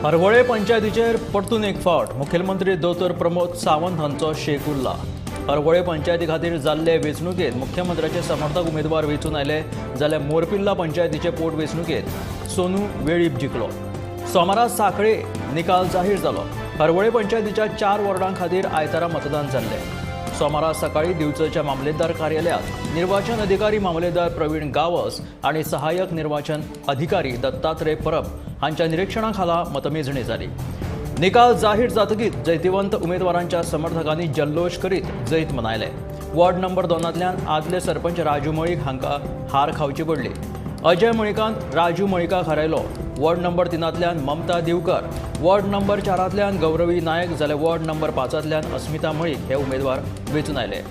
हरवळे पंचायतीचेर परतून एक फावट मुखेलमंत्री दोतोर प्रमोद सावंत हांचो शेक उरला। हरवळे पंचायती खातीर जाल्ले वेंचणुकेंत मुख्यमंत्र्याचे समर्थक उमेदवार वेंचून आयले, जाल्यार मोरपिल्ला पंचायतीचे पोटवेंचणुकेंत सोनू वेळीप जिखलो। सोमारा साखळे निकाल जाहीर जालो। हरवळे पंचायतीच्या 4 वॉर्डां खातीर आयतारा मतदान जाल्लें। सोमारा सकाळी दिवचलच्या मामलेदार कार्यालयात निर्वाचन अधिकारी मामलेदार प्रवीण गावस आणि सहाय्यक निर्वाचन अधिकारी दत्तात्रय परब हांच्या निरीक्षणाखाला मतमेजणी जाली। निकाल जाहीर जातकीच जैतिवंत उमेदवारांच्या समर्थकांनी जल्लोष करीत जैत मनयले। वॉर्ड नंबर 2 आदले सरपंच राजू मळीक हांकां हार खावची पडली। अजय मळिकान राजू मळिकाक हारयलो। वॉर्ड नंबर 3 ममता दिवकर, वॉर्ड नंबर 4 गौरवी नायक, जाल्यार वॉर्ड नंबर 5 अस्मिता मळीक हे उमेदवार वेंचून आयले।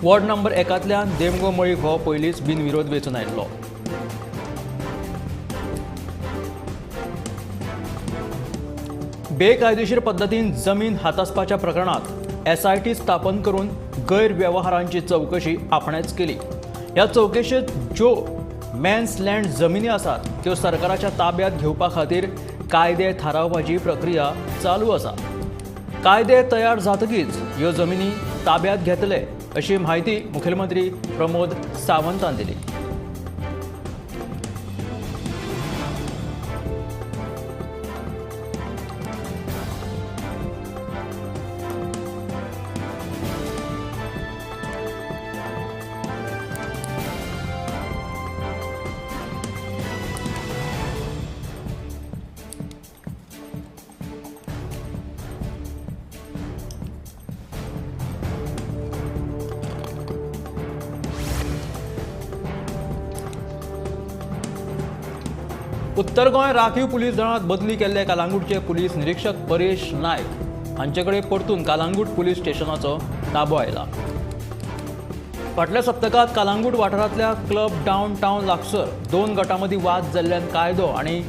वॉर्ड नंबर 1 देमगो मळीक हो पयलींच बिनविरोध वेंचून आयिल्लो। बेकायदेशीर पद्दतीन जमीन हातासपाच्या प्रकरणात एसआयटी स्थापन करून गैरव्यवहारांची चौकशी आपणेच केली। ह्या चौकशेत ज्यो मॅन्स लँड जमिनी आसात त्यो सरकाराच्या ताब्यात घेवपा खातीर कायदे थारावपाची प्रक्रिया चालू आसा। कायदे तयार जातकीच ह्यो जमिनी ताब्यात घेतले अशी म्हायती मुखेलमंत्री प्रमोद सावंतान दिली। उत्तर गोंय राखीव पुलीस दळांत बदली केल्ले कालांगूटचे पुलीस निरीक्षक परेश नायक हांचे कडेन परतून कालांगूट पुलीस स्टेशनाचो ताबो आयला। फाटल्या सप्तकांत कालांगूट वाठारांतल्या क्लब डावन टावन लागसर 2 गटां मदीं वाद जाल्ल्यान कायदो आनी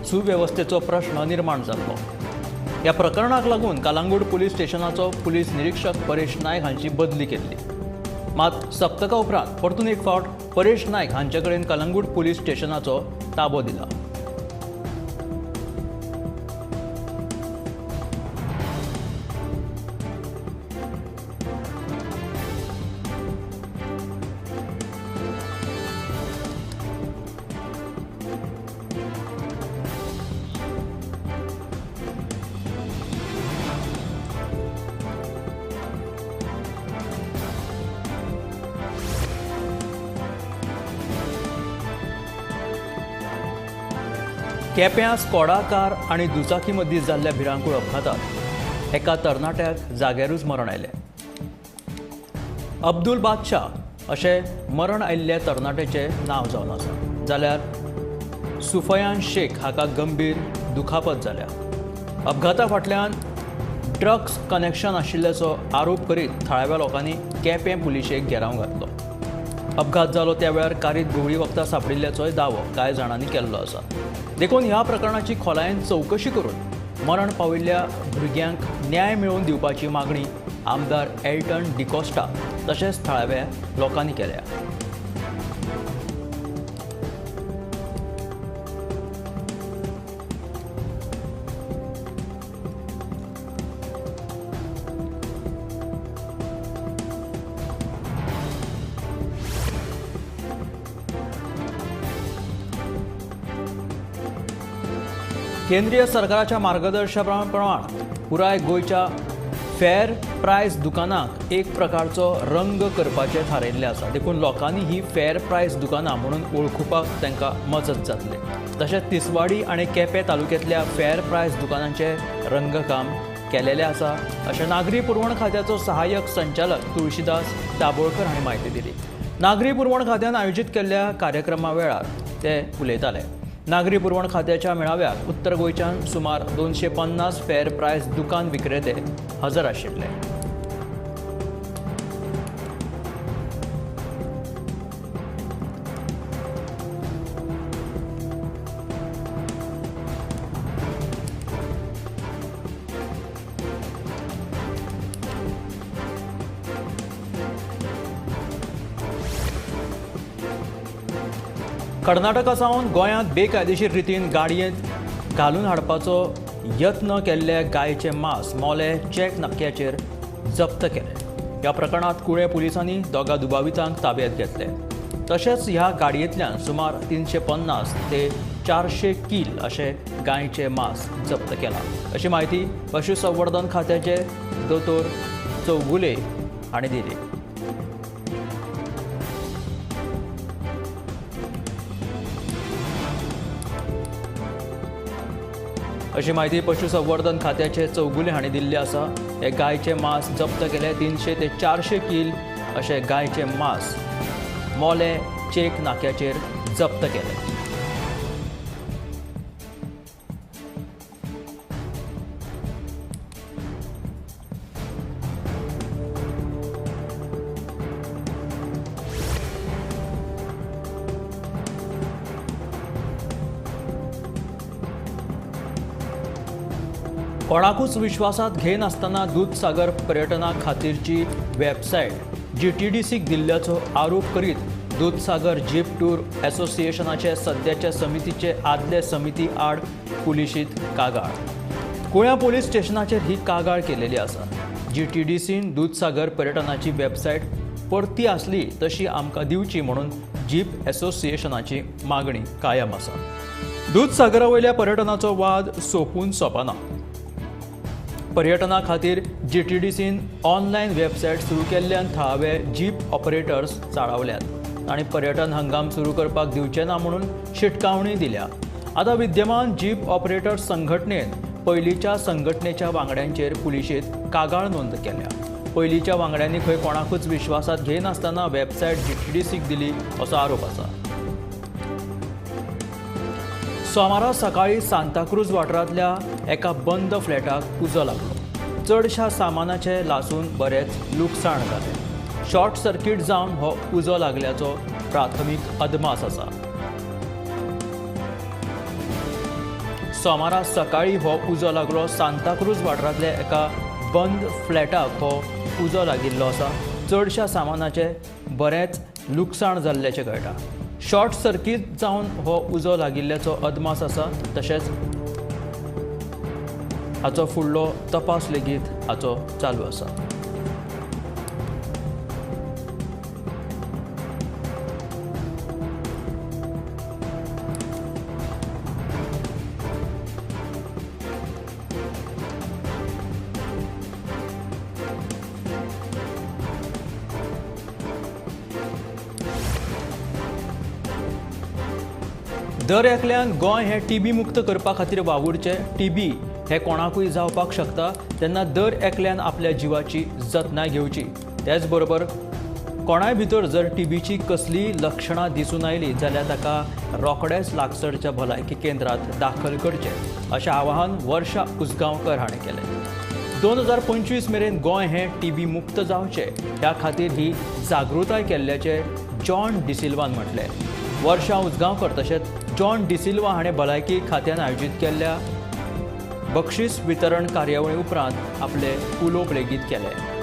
सुवेवस्थेचो प्रश्न निर्माण जाल्लो। ह्या प्रकरणाक लागून कालांगूट पुलीस स्टेशनाचो पुलीस निरीक्षक परेश नायक हांची बदली केल्ली। मात सप्तका उपरांत परतून एक फावट परेश नायक हांचे कडेन कालांगूट पुलीस स्टेशनाचो ताबो दिला। केप्यां स्कोडा कार आनी दुचाकी मदीं जाल्ल्या भिरांकूळ अपघातात एका तरणाट्याक जाग्यारूच मरण आयलें। अब्दुल बादशाह अशें मरण आयिल्ल्या तरणाट्याचें नांव जावन आसा, जाल्यार सुफयान शेख हाका गंभीर दुखापत जाल्या। अपघाता फाटल्यान ड्रग्स कनेक्शन आशिल्ल्याचो आरोप करीत थळाव्या लोकांनी केपें पुलिशेक घेराव घातलो। अपघात जालो त्या वेळार कारीत घुंवळी वखदां सांपडिल्ल्याचोय दावो कांय जाणांनी केल्लो आसा। देखून ह्या प्रकरणाची खोलायेन चवकशी करून मरण पाविल्ल्या भुरग्यांक न्याय मेळोवन दिवपाची मागणी आमदार एल्टन डिकोस्टा तशेंच थळाव्या लोकांनी केल्या। केंद्रीय सरकाराच्या मार्गदर्शनाप्रमाण पुराय गोंयच्या फेअर प्रायस दुकानांक एक प्रकारचो रंग करपाचें थारायिल्लें आसा। देखून लोकांनी ही फेअर प्रायस दुकानां म्हणून वळखुपाक तांकां मजत जातली। तशेंच तिसवाडी आनी केपें तालुक्यांतल्या फेअर प्रायस दुकानांचें रंगकाम केलेलें आसा अशें नागरी पुरवण खात्याचो सहाय्यक संचालक तुळशीदास दाबोळकर हांणी म्हायती दिली। नागरी पुरवण खात्यान आयोजीत केल्ल्या कार्यक्रमा वेळार ते उलयताले। नागरी पुरवण खात्याच्या मेळाव्याक उत्तर गोंयच्यान सुमार 250 फेअर प्रायस दुकान विक्रेते हजर आशिल्ले। कर्नाटका सावन गोंयांत बेकायदेशीर रितीन गाडयेंत घालून हाडपाचो यत्न केल्ले गायचे मांस मोले चेक नाक्याचेर जप्त केले। ह्या प्रकरणात कुळे पुलिसांनी दोगा दुबावितांक ताब्यात घेतले। तशेंच ह्या गाडयेंतल्यान सुमार 350 ते 400 कील अशें गायचें मांस जप्त केलां, अशी म्हायती पशुसंवर्धन खात्याचे दोतोर चौगुले हांणी दिली। अशी म्हायती पशुसंवर्धन खात्याचे चौगुले हांणी दिल्ली आसा। हे गायचें मांस जप्त केलें। 300 ते 400 कील अशें गायचें मांस मोले चेक नाक्याचेर जप्त केलें। कोणाकूच विश्वासात घेनासतना दूधसागर पर्यटना खातीरची वेबसायट जीटीडीसीक दिल्ल्याचो आरोप करीत दूधसागर जीप टूर असोसिएशनाचे सद्याच्या समितीचे आदले समिती आड पुलिशीत कागाळ। कुळ्या पोलीस स्टेशनाचेर ही कागाळ केलेली आसा। जीटीडीसीन दूधसागर पर्यटनाची वेबसायट परती आसली तशी आमकां दिवची म्हणून जीप असोसिएशनाची मागणी कायम आसा। दूधसागरा वयल्या पर्यटनाचो वाद सोंपून सोंपना। पर्यटना खातीर जीटीडीसीन ऑनलायन वेबसायट सुरू केल्ल्यान थळावे जीप ऑपरेटर्स चाळावल्यात आनी पर्यटन हंगाम सुरू करपाक दिवचे ना म्हणून शिटकावणी दिल्या। आतां विद्यमान जीप ऑपरेटर्स संघटनेन पयलींच्या संघटनेच्या वांगड्यांचेर पुलिशेंत कागाळ नोंद केल्या। पयलींच्या वांगड्यांनी खंय कोणाकूच विश्वासात घेनासतना वेबसायट जीटीडीसीक दिली असो आरोप आसा। सोमारा सकाळी सांताक्रूज वाठारांतल्या एका बंद फ्लॅटाक उजो लागलो। चडशा सामानाचें लासून बरेंच लुकसाण जालें। शॉर्ट सर्किट जावन हो उजो लागल्याचो प्राथमीक अदमास आसा। सोमारा सकाळी हो उजो लागलो। सांताक्रूज वाठारांतल्या एका बंद फ्लॅटाक हो उजो लागिल्लो आसा। चडशा सामानाचें बरेंच लुकसाण जाल्ल्याचें कळटा। शॉर्ट सर्किट जावन हो उजो लागिल्ल्याचो अदमास आसा। तशेंच हाचो फुडलो तपास लेगीत हाचो चालू आसा। दर एकल्यान गोंय हें टीबी मुक्त करपा खातीर वावुरचें। टीबी हें कोणाकूय जावपाक शकता, तेन्ना दर एकल्यान आपल्या जिवाची जतनाय घेवची। त्याच बरोबर कोणाय भितर जर टीबीची कसलीय लक्षणां दिसून आयलीं जाल्यार ताका रोखडेंच लागसरच्या भलायकी केंद्रांत दाखल करचें, अशें आवाहन वर्षा उजगांवकर हाणें केलें। 2025 मेरेन गोंय हें टीबी मुक्त जावचें ह्या खातीर ही जागृताय केल्ल्याचें जॉन डिसिल्वान म्हटलें। वर्षा उजगांवकर तशेंच जॉन डिसिल्वा हाणें भलायकी खात्यान आयोजीत केल्ल्या बक्षीस वितरण कार्यावळी उपरांत आपले उलोवप लेगीत केलें।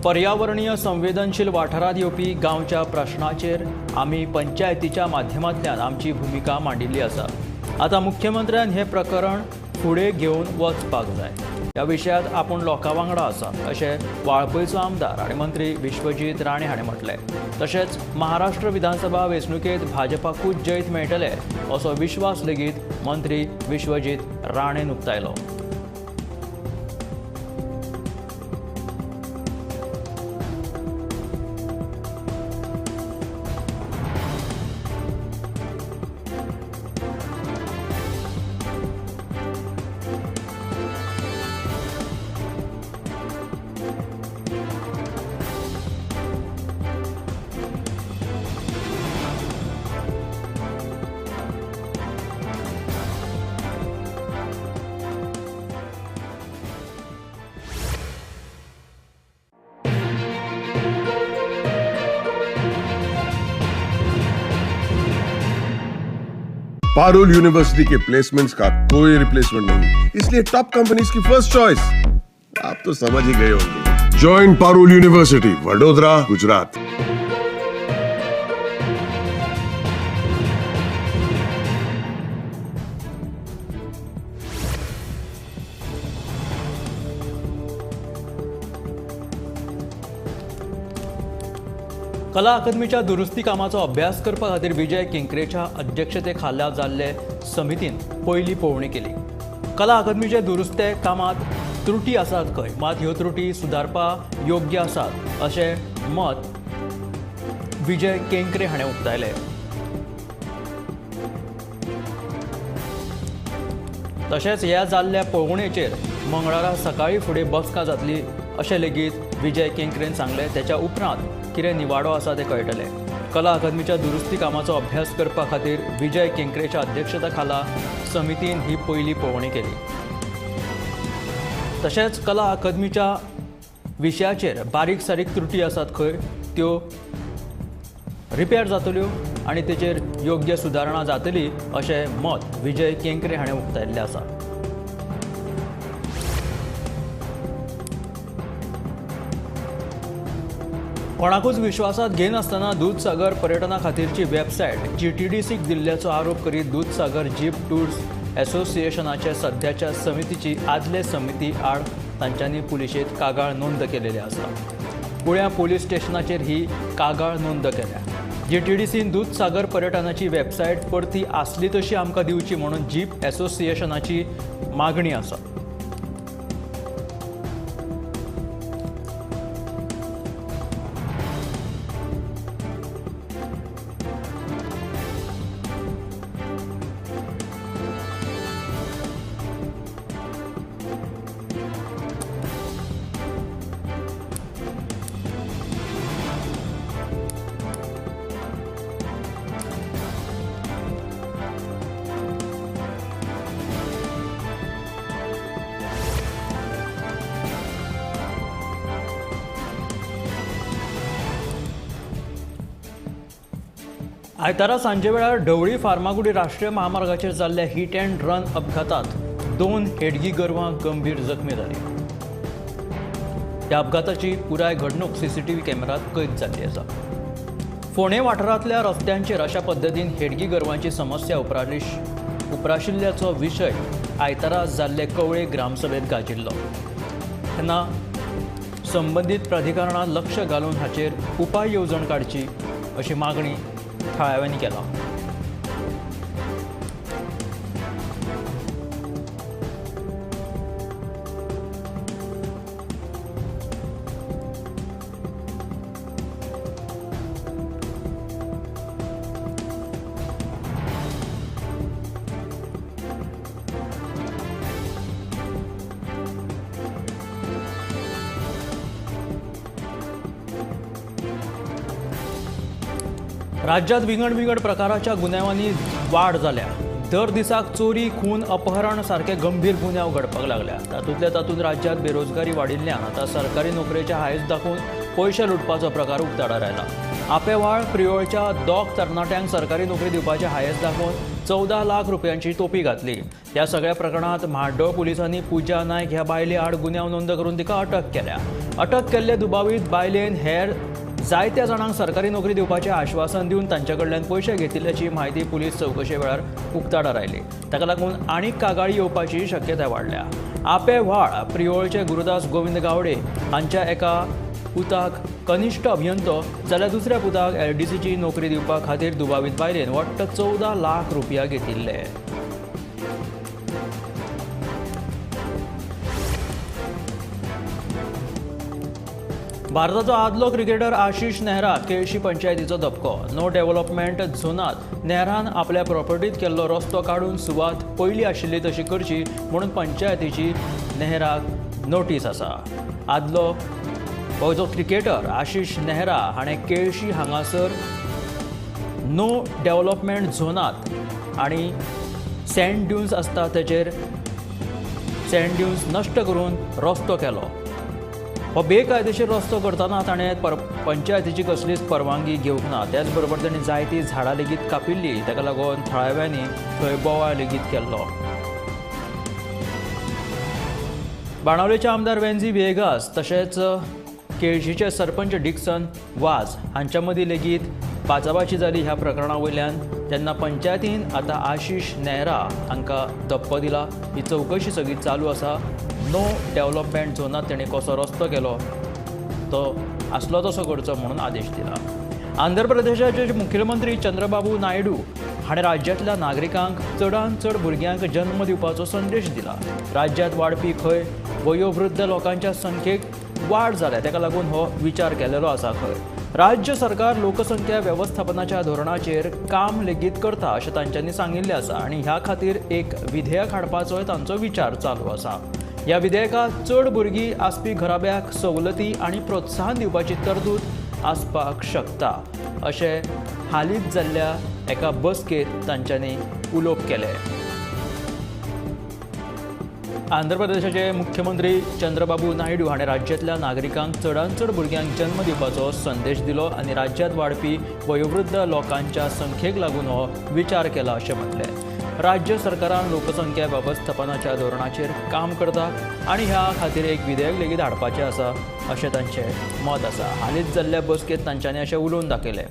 पर्यावरणीय संवेदनशील वाठारांत येवपी गांवच्या प्रश्नाचेर आमी पंचायतीच्या माध्यमांतल्यान आमची भुमिका मांडिल्ली आसा। आतां मुख्यमंत्र्यान हें प्रकरण फुडें घेवन वचपाक जाय। ह्या विशयांत आपूण लोकां वांगडा आसा अशें वाळपयचो आमदार आनी मंत्री विश्वजीत राणे हाणें म्हटलें। तशेंच महाराष्ट्र विधानसभा वेंचणुकेंत भाजपाकूच जैत मेळटलें असो विश्वास लेगीत मंत्री विश्वजीत राणेन उक्तायलो। पारुल यूनिवर्सिटी के प्लेसमेंट्स का कोई रिप्लेसमेंट नहीं, इसलिए टॉप कंपनीज की फर्स्ट चॉइस। आप तो समझ ही गए होंगे। Join Parul university, Vadodara, Gujarat. कला अकादमीच्या दुरुस्ती कामाचो अभ्यास करपा खातीर विजय केंकरेच्या अध्यक्षते खाला जाल्ले समितीन पयली पळोवणी केली। कला अकादमीचे दुरुस्ते कामात त्रुटी आसात खंय, मात ह्यो त्रुटी सुदारपा योग्य आसात अशें मत विजय केंकरे हाणें उक्तायलें। तशेंच ह्या जाल्ल्या पळोवणेचेर मंगळारा सकाळीं फुडें बसका जातली अशें लेगीत विजय केंकरेन सांगलें। तेच्या उपरांत कितें निवाडो आसा तें कळटलें। कला अकादमीच्या दुरुस्ती कामाचो अभ्यास करपा खातीर विजय केंकरेच्या अध्यक्षता खाला समितीन ही पयली पळोवणी केली। तशेंच कला अकादमीच्या विशयाचेर बारीक सारीक त्रुटी आसात खंय, त्यो रिपेर जातल्यो आनी तेचेर योग्य सुदारणा जातली अशें मत विजय केंकरे हाणें उक्तायल्लें आसा। कोणाकूच विश्वासात घेनासतना दूधसागर पर्यटना खातीरची वेबसायट जीटीडीसीक दिल्ल्याचो आरोप करीत दूधसागर जीप टूर्स असोसिएशनाचे सध्याच्या समितीची आदले समिती आड तांच्यांनी पुलिशेंत कागाळ नोंद केलेली आसा। कुळ्यां पोलीस स्टेशनाचेर ही कागाळ नोंद केल्या। जीटीडीसीन दूधसागर पर्यटनाची वेबसायट परती आसली तशी आमकां दिवची म्हणून जीप असोसिएशनाची मागणी आसा। आयतारा सांजे वेळार ढवळी फार्मागुडी राष्ट्रीय महामार्गाचेर जाल्ल्या हिट अँड रन अपघातात 2 हेडगी गोरवां गंभीर जखमी जाली। ह्या अपघाताची पुराय घडणूक सीसीटीव्ही कॅमेरात कैद जाल्ली आसा। फोंडें वाठारांतल्या रस्त्यांचेर अशा पद्दतीन हेडगी गोरवांची समस्या उप्राशिल्ल्याचो विशय आयतारा जाल्ले कवळे ग्रामसभेंत गाजिल्लो। तेन्ना संबंदीत प्राधिकरणान लक्ष घालून हाचेर उपाय येवजण काडची अशी मागणी थळाव्यांनी केला। राज्यात विंगड विंगड प्रकाराच्या गुन्यांवांनी वाड जाल्या। दर दिसाक चोरी, खून, अपहरण सारखे गंभीर गुन्यांव घडपाक लागल्या। तातूंतल्या तातूंत राज्यात बेरोजगारी वाडिल्ल्यान आतां सरकारी नोकरेचे हायस दाखोवन पयशे लुटपाचो प्रकार उक्ताडार आयला। आपेवाळ प्रियोळच्या दोग तरणाट्यांक सरकारी नोकरी दिवपाचे हायस दाखोवन 14 लाख रुपयांची तोपी घातली। ह्या सगळ्या प्रकरणांत म्हाड्डोळ पुलिसांनी पूजा नायक ह्या बायले आड गुन्यांव नोंद करून तिका अटक केल्या। अटक केल्ले दुबावीत बायलेन हेर जायत्या जाणांक सरकारी नोकरी दिवपाचें आश्वासन दिवन तांचे कडल्यान पयशे घेतिल्ल्याची म्हायती पुलीस चवकशे वेळार उक्ताडार आयली। ताका लागून आनीक कागाळी येवपाची शक्यताय वाडल्या। आपेव्हाळ प्रियोळचे गुरुदास गोविंद गावडे हांच्या एका पुताक कनिष्ठ अभियंतो जाल्यार दुसऱ्या पुताक एलडीसीची नोकरी दिवपा खातीर दुबावीत बायलेन वट्ट 14 लाख रुपया घेतिल्ले। भारताचो आदलो क्रिकेटर आशिष नेहरा केळशी पंचायतीचो धपको। नो डेव्हलपमेंट झोनात नेहरान आपल्या प्रॉपर्टीत केल्लो रस्तो काडून सुवात पयली आशिल्ली तशी करची म्हणून पंचायतीची नेहराक नोटीस आसा। आदलो हो जो क्रिकेटर आशिष नेहरा हाणें केळशी हांगासर नो डेव्हलपमेंट झोनात आनी सँड ड्युन्स आसता तेचेर सँड ड्युन्स नश्ट करून रस्तो केलो। हो बेकायदेशीर रस्तो करतना ताणें पंचायतीची कसलीच परवानगी घेवंक ना. त्याच बरोबर ताणें जायतीं झाडां लेगीत कापिल्ली. ताका लागून थळाव्यांनी थंय बोवाळ लेगीत केल्लो. बाणावलेचे आमदार वेन्झी व्हिएगास तशेंच केळशीचे सरपंच डिक्सन वाज हांच्या मदीं लेगीत बाचाबाची जाली ह्या प्रकरणा वयल्यान. तेन्ना पंचायतीन आतां आशिष नेहरा हांकां धप्पो दिला. ही चवकशी सगळी चालू आसा. नो डेव्हलपमेंट झोनांत तेणें कसो रस्तो केलो तो आसलो तसो करचो म्हणून आदेश दिला. आंध्र प्रदेशाचे मुखेलमंत्री चंद्रबाबू नायडू हाणें राज्यांतल्या नागरिकांक चडांत चड भुरग्यांक जन्म दिवपाचो संदेश दिला. राज्यांत वाडपी खंय वयोवृद्ध लोकांच्या संख्येक वाड जाल्या, ताका लागून हो विचार केलेलो आसा. खंय राज्य सरकार लोकसंख्या वेवस्थापनाच्या धोरणाचेर काम लेगीत करता अशें तांच्यांनी सांगिल्लें आसा आनी ह्या खातीर एक विधेयक हाडपाचोय तांचो विचार चालू आसा. ह्या विधेयकांत चड भुरगीं आसपी घराब्याक सवलती आनी प्रोत्साहन दिवपाची तरतूद आसपाक शकता अशें हालींच जाल्ल्या एका बसकेंत तांच्यांनी उलोवप केलें. आंध्र प्रदेशाचे मुख्यमंत्री चंद्रबाबू नायडू हाणें राज्यांतल्या नागरिकांक चडांत चड भुरग्यांक जन्म दिवपाचो संदेश दिलो आनी राज्यांत वाडपी वयोवृद्ध लोकांच्या संख्येक लागून हो विचार केला अशें म्हटलें. राज्य सरकारान लोकसंख्या वेवस्थापनाच्या धोरणाचेर काम करता आनी ह्या खातीर एक विधेयक लेगीत हाडपाचें आसा अशें तांचें मत आसा. हालींच जाल्ल्या बसकेंत तांच्यांनी अशें उलोवन दाखयलें.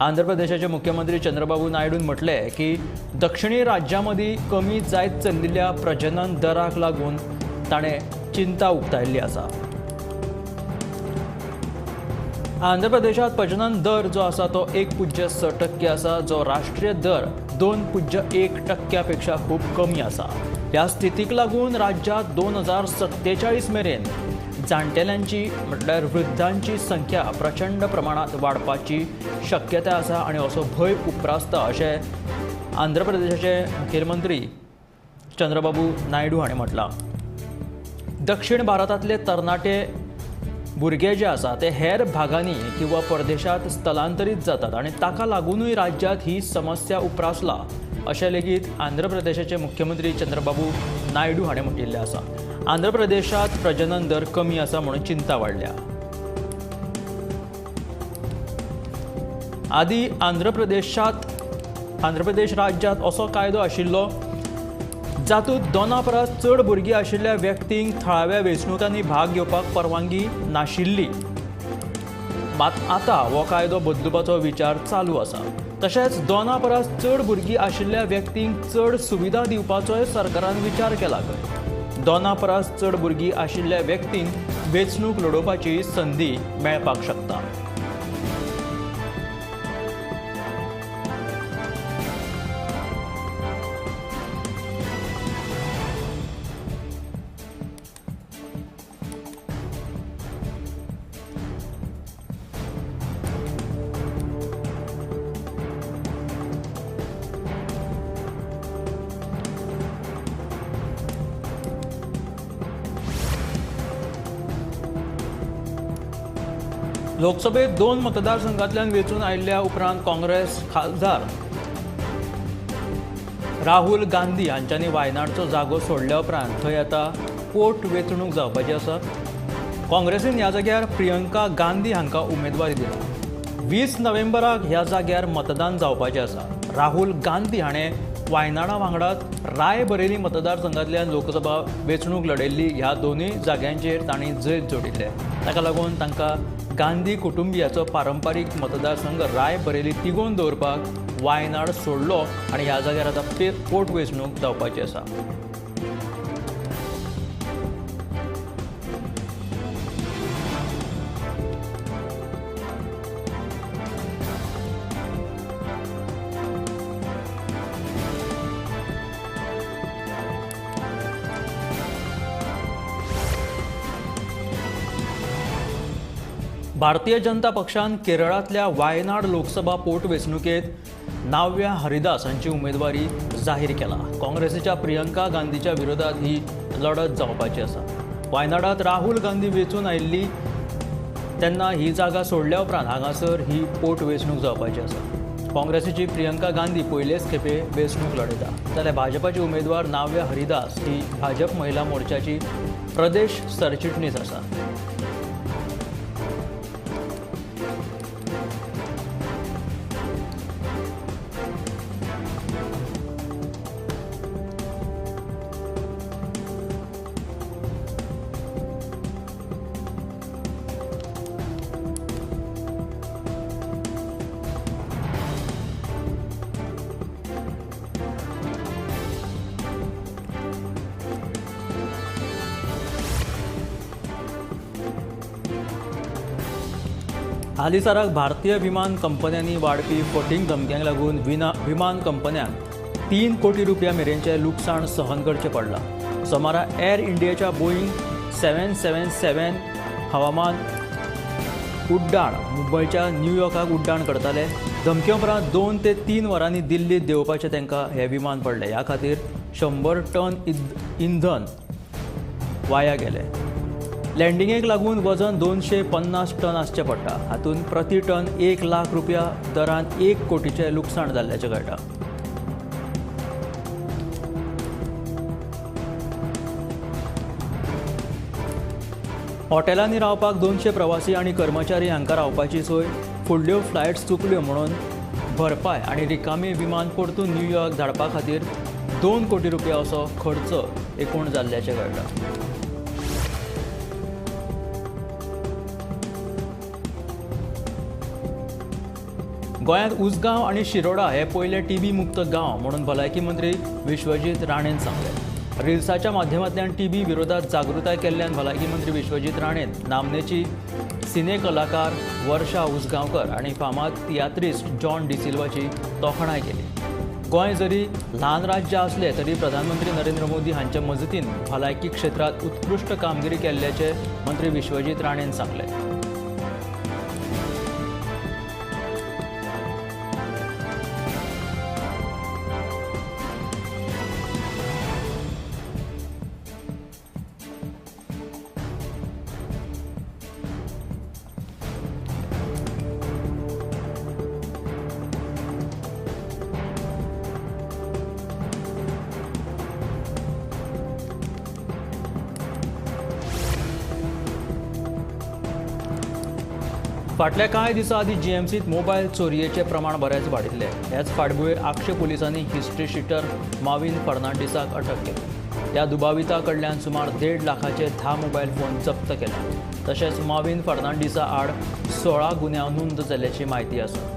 आंध्र प्रदेशाचे मुख्यमंत्री चंद्रबाबू नायडून म्हटलें की दक्षिणी राज्यां मदीं कमी जायत चलिल्ल्या प्रजनन दराक लागून ताणें चिंता उक्तायल्ली आसा. आंध्र प्रदेशांत प्रजनन दर जो आसा तो 1.6% आसा, जो राष्ट्रीय दर 2.1% पेक्षा खूब कमी आसा. ह्या स्थितीक लागून राज्यांत 2047 मेरेन जाणटेल्यांची म्हटल्यार वृद्धांची संख्या प्रचंड प्रमाणांत वाडपाची शक्यता आसा आनी असो भंय उप्रासता अशें आंध्र प्रदेशाचे मुखेलमंत्री चंद्रबाबू नायडू हाणें म्हटलां. दक्षिण भारतांतले तरणाटे भुरगे जे आसा ते हेर भागांनी किंवा परदेशांत स्थलांतरीत जातात आनी ताका लागुनूय राज्यांत ही समस्या उप्रासला अशें लेगीत आंध्र प्रदेशाचे मुख्यमंत्री चंद्रबाबू नायडू हाणें म्हटिल्लें आसा. आंध्र प्रदेशांत प्रजनन दर कमी आसा म्हणून चिंता वाडल्या. आदी आंध्र प्रदेश राज्यांत असो कायदो आशिल्लो जातूंत 2 परस चड भुरगीं आशिल्ल्या व्यक्तींक थळाव्या वेंचणुकांनी भाग घेवपाक परवानगी नाशिल्ली. मात आतां हो कायदो बदलुपाचो विचार चालू आसा. तशेंच 2 परस चड भुरगीं आशिल्ल्या व्यक्तींक चड सुविधा दिवपाचोय सरकारान विचार केला. खंय 2 परस चड भुरगीं आशिल्ल्या व्यक्तींक वेंचणूक लडोवपाची संदी मेळपाक शकता. लोकसभेत 2 मतदारसंघांतल्यान वेंचून आयिल्ल्या उपरांत काँग्रेस खासदार राहुल गांधी हांच्यांनी वायनाडचो जागो सोडल्या उपरांत थंय आतां पोट वेंचणूक जावपाची आसा. काँग्रेसीन ह्या जाग्यार प्रियंका गांधी हांकां उमेदवारी दिल्या. 20 नोव्हेंबराक ह्या जाग्यार मतदान जावपाचें आसा. राहुल गांधी हाणें वायनाडा वांगडाच रायबरेली मतदारसंघांतल्यान लोकसभा वेंचणूक लढयल्ली. ह्या दोनूय जाग्यांचेर तांणी जैत जोडिल्लें. ताका लागून तांकां गांधी कुटुंबियाचो पारंपारीक मतदारसंघ रायबरेली तिगोवन दवरपाक वायनाड सोडलो आनी ह्या जाग्यार आतां पोट वेंचणूक जावपाची आसा. भारतीय जनता पक्षान केरळांतल्या वायनाड लोकसभा पोटवेंचणुकेंत नाव्या हरिदास हांची उमेदवारी जाहीर केला. काँग्रेसीच्या प्रियंका गांधीच्या विरोधात ही लढत जावपाची आसा. वायनाडांत राहुल गांधी वेंचून आयिल्ली तेन्ना ही जागा सोडल्या उपरांत हांगासर ही पोटवेंचणूक जावपाची आसा. काँग्रेसीची प्रियंका गांधी पयलेच खेपे वेंचणूक लढयता, जाल्यार भाजपाची उमेदवार नाव्या हरिदास ही भाजप महिला मोर्चाची प्रदेश सरचिटणीस आसा. हालींसराक भारतीय विमान कंपन्यांनी वाडपी फटींग धमक्यांक लागून विमान कंपन्यांक 3 कोटी रुपया मेरेनचें लुकसाण सहन करचें पडलां. सोमारा एअर इंडियाच्या बोईंग 777 हवामान उड्डाण मुंबयच्या न्यूयॉर्काक उड्डाण करताले. धमके उपरांत 2 ते 3 वरांनी दिल्लीत देंवपाचें तांकां हें विमान पडलें. ह्या खातीर 100 टन इंधन वाया गेलें. लँडिंगेक लागून वजन 250 टन आसचें पडटा. हातूंत प्रति टन 1 लाख रुपया दरान 1 कोटीचें लुकसाण जाल्ल्याचें कळटा. हॉटेलांनी रावपाक 200 प्रवासी आनी कर्मचारी हांकां रावपाची सोय, फुडल्यो फ्लायट्स चुकल्यो म्हणून भरपाय आनी रिकामी विमान परतून न्यूयॉर्क धाडपा खातीर 2 कोटी रुपया असो खर्च एकूण जाल्ल्याचें कळटा. गोंयांत उसगांव आनी शिरोडा हे पयले टीबी मुक्त गांव म्हणून भलायकी मंत्री विश्वजीत राणेन सांगलें. रिल्साच्या माध्यमांतल्यान टीबी विरोधात जागृताय केल्ल्यान भलायकी मंत्री विश्वजीत राणेन नामनेची सिने कलाकार वर्षा उसगांवकर आनी फामाद तियात्रिस्ट जॉन डिसिल्वाची तोखणाय केली. गोंय जरी ल्हान राज्य आसलें तरी प्रधानमंत्री नरेंद्र मोदी हांच्या मजतीन भलायकी क्षेत्रांत उत्कृश्ट कामगिरी केल्ल्याचें मंत्री विश्वजीत राणेन सांगलें. फाटल्या कांय दिसां आदीं जीएमसींत मोबायल चोरयेचें प्रमाण बरेंच वाडिल्लें. ह्याच फाटभुंयेर आगशे पुलिसांनी हिस्ट्री शिटर माविन फर्नांडीसाक अटक केली. ह्या दुबाविता कडल्यान सुमार 1.5 लाखाचे 10 मोबायल फोन जप्त केले. तशेंच माविन फर्नांडीसा आड 16 गुन्यांव नोंद जाल्ल्याची म्हायती आसा.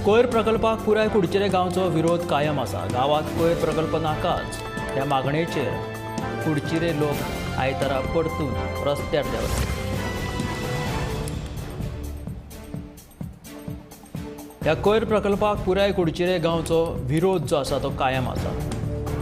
कोयर प्रकल्पाक पुराय कुडचेरे गांवचो विरोध कायम आसा. गांवांत कोयर प्रकल्प नाकाच ह्या मागणेचेर कुडचिरे लोक आयतारा परतून रस्त्यार देंवले. ह्या कोयर प्रकल्पाक पुराय कुडचिरे गांवचो विरोध जो आसा तो कायम आसा.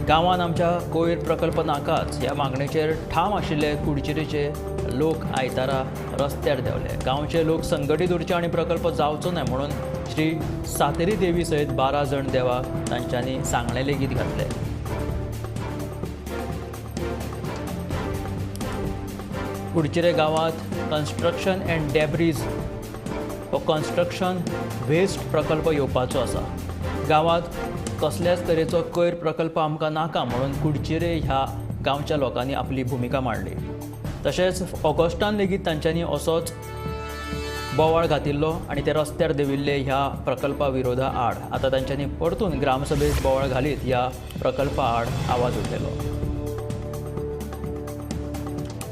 गांवांत आमच्या कोयर प्रकल्प नाकाच ह्या मागणेचेर ठाम आशिल्ले कुडचिरेचे लोक आयतारा रस्त्यार देंवले. गांवचे लोक संघटीत उरचे आनी प्रकल्प जावचो न्हय म्हणून श्री सातेरी देवी सयत 12 जण देवाक तांच्यांनी सांगणे लेगीत घातले. कुडचिरे गांवांत कन्स्ट्रक्शन अँड डेब्रीज हो कन्स्ट्रक्शन वेस्ट प्रकल्प येवपाचो आसा. गांवांत कसल्याच तरेचो कोयर प्रकल्प आमकां नाका म्हणून कुडचिरे ह्या गांवच्या लोकांनी आपली भुमिका मांडली. तशेंच ऑगस्टान लेगीत तांच्यांनी असोच बोवाळ घातिल्लो आनी ते रस्त्यार देंविल्ले ह्या प्रकल्पा विरोधा आड. आतां तांच्यांनी परतून ग्रामसभेत बोवाळ घालीत ह्या प्रकल्पा आड आवाज उठयलो.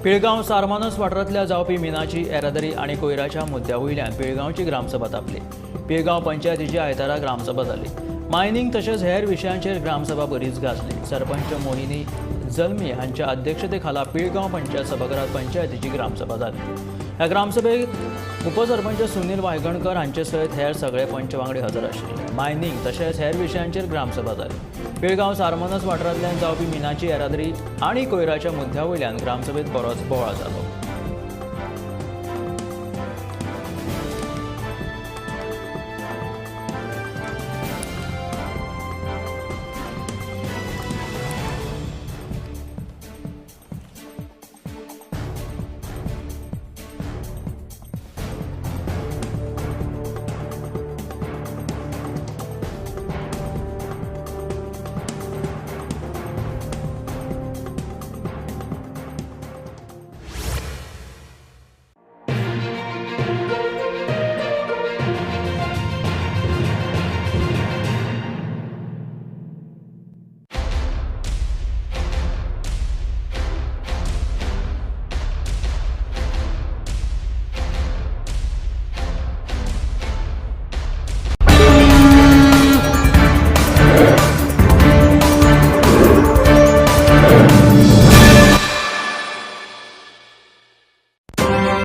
पिळगांव सारमानस वाठारांतल्या जावपी मिनाची येरादारी आनी कोयराच्या मुद्द्या वयल्यान पिळगांवची ग्रामसभा तापली. पिळगांव पंचायतीची आयतारा ग्रामसभा जाली. मायनींग तशेंच हेर विशयांचेर ग्रामसभा बरीच गाजली. सरपंच मोहिनी जल्मी हांच्या अध्यक्षतेखाला पिळगांव पंचायत सभाघरात पंचायतीची ग्रामसभा जाली. ह्या ग्रामसभेक उपसरपंच सुनील वायगणकर हांचे सयत हेर सगळे पंच वांगडी हजर आशिल्ले. मायनींग तशेंच हेर विशयांचेर ग्रामसभा जाली. पिळगांव सारमानस वाठारांतल्यान जावपी मिनाची येरादारी आनी कोयराच्या मुद्द्या वयल्यान ग्रामसभेत बरोच बोवाळ जालो.